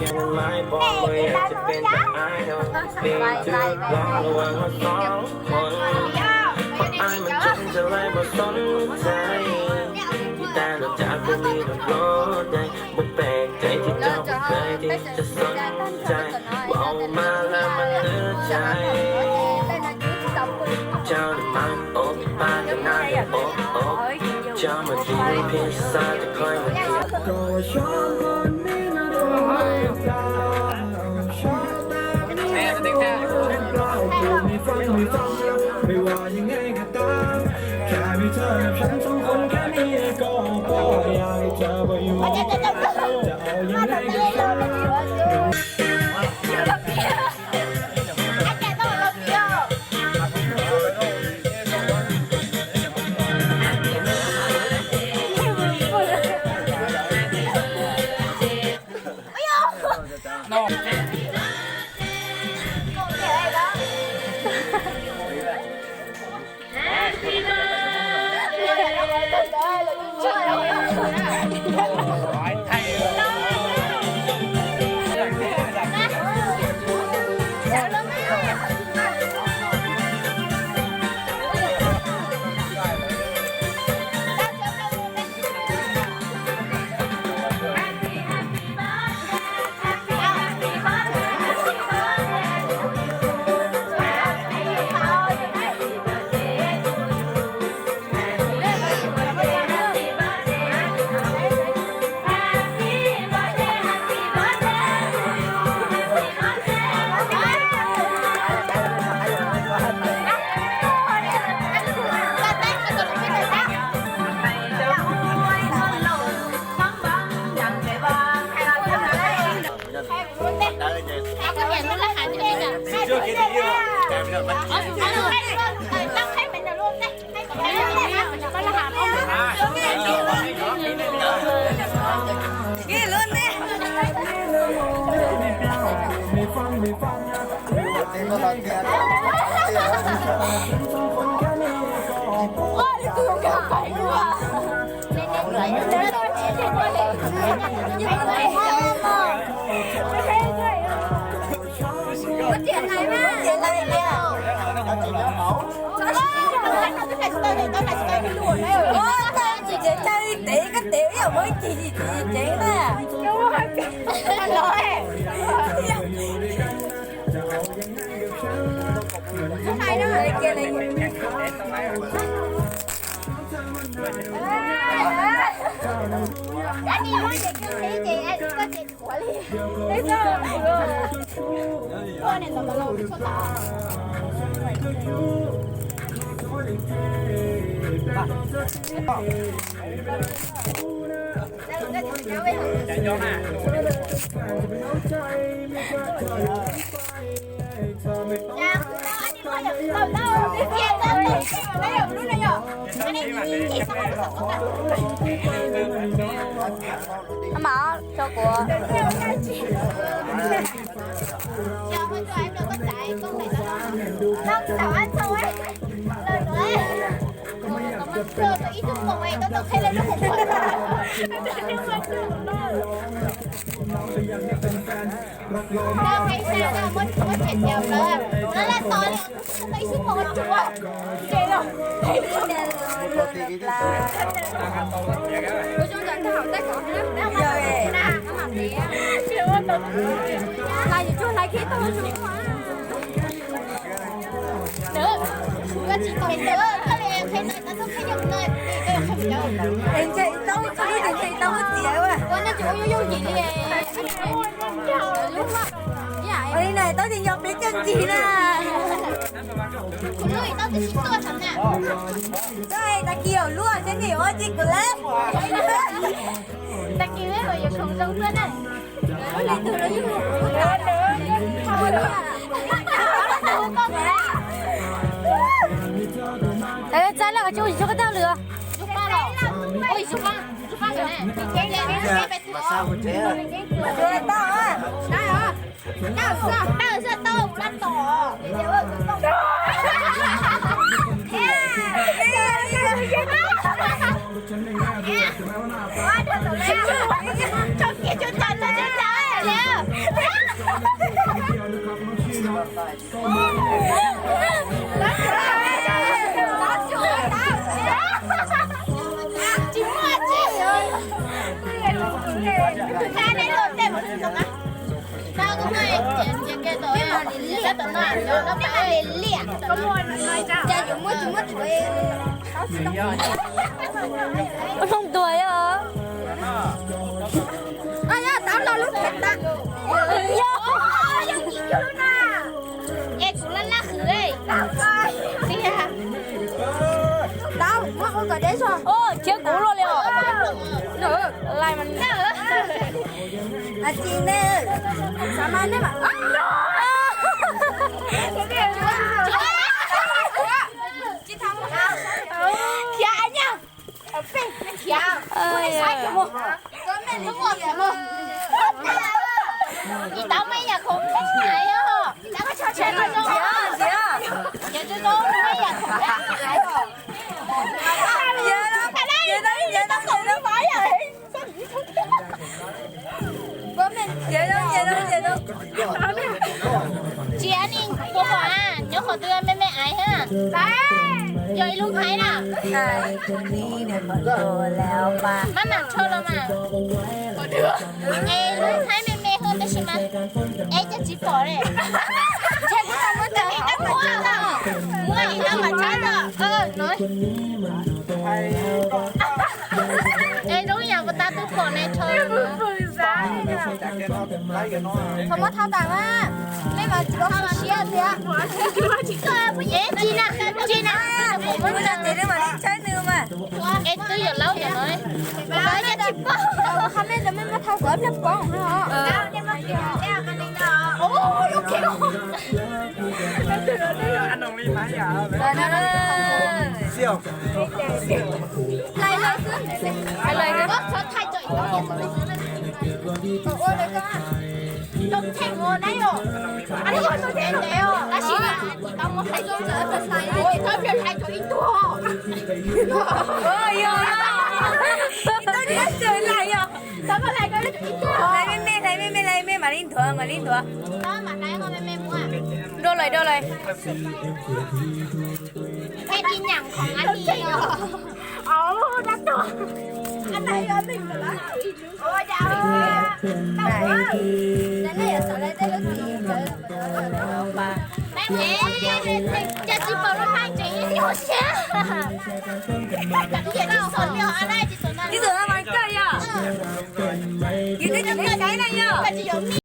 Ê, ê, tao không có nhớ. Mày, mày, mày, mày. Ai mà trông trở lại mà sống chạy. Chỉ ta được trả quên đi được lối đây. Một bè chạy thì cho một bè thì cho sống chạy. Wow, mà là mà lứa chạy. Cho được mà ốp ba cái nai ốp ốp. Cho mà đi phía xa thì khỏi mà đi. Mov cho kuv. Ua li no tau tias yog peb coj ncig na. Tag kis lam luaj thiab nim ua ntej kuv lawm. Tag kis peb yuav khoom zoo tuaj na. Txav lawm, tsis ua tsis tshua koj tag lwm. Ua zoo tuag yog. Tab los lub phem tas. Es kuv laj laj khwv. Tab muab ua kom deb zog. Khiav kuv luaj li os. Lai mas. Tsis ne, xav mas nej mas. Khiav nyaj. Khiav. Tsis tau muaj yam khoom hlab hais os. Khiav zoo zoo, muaj yam khoom hlab hais os. Tsis ni, puas pom nyob qhov twg me me aiv thiab. Yog ib lub nqaij na. Maj mam rho los mas. Es lub nqaij me me hwj tab sis mas, es cas tsis pom li. Muaj li no mas tshab os. Es zoo yam puas tab twb pom ne rho. Thaum muab thau tas mas, nej mas tsis tau siab tiag. Es tsis na, tsis na. Kuv mus no ces nej mam li tshawb nws mas. Es twb yuav laub yam no. Qhov nej ntawd mej muab thau kom ib pliag poob no. Lais lais xwb. Tab sis ib tug. Hlais me me, hlais me me, hlais me mam li nthuav, mam li nthuav. Dua lais, dua lais. Cas tsis pom lub nqaij tseem ib tug siab. Tsis txom nyem mas koj yog. Yus twb tsis saib na yog.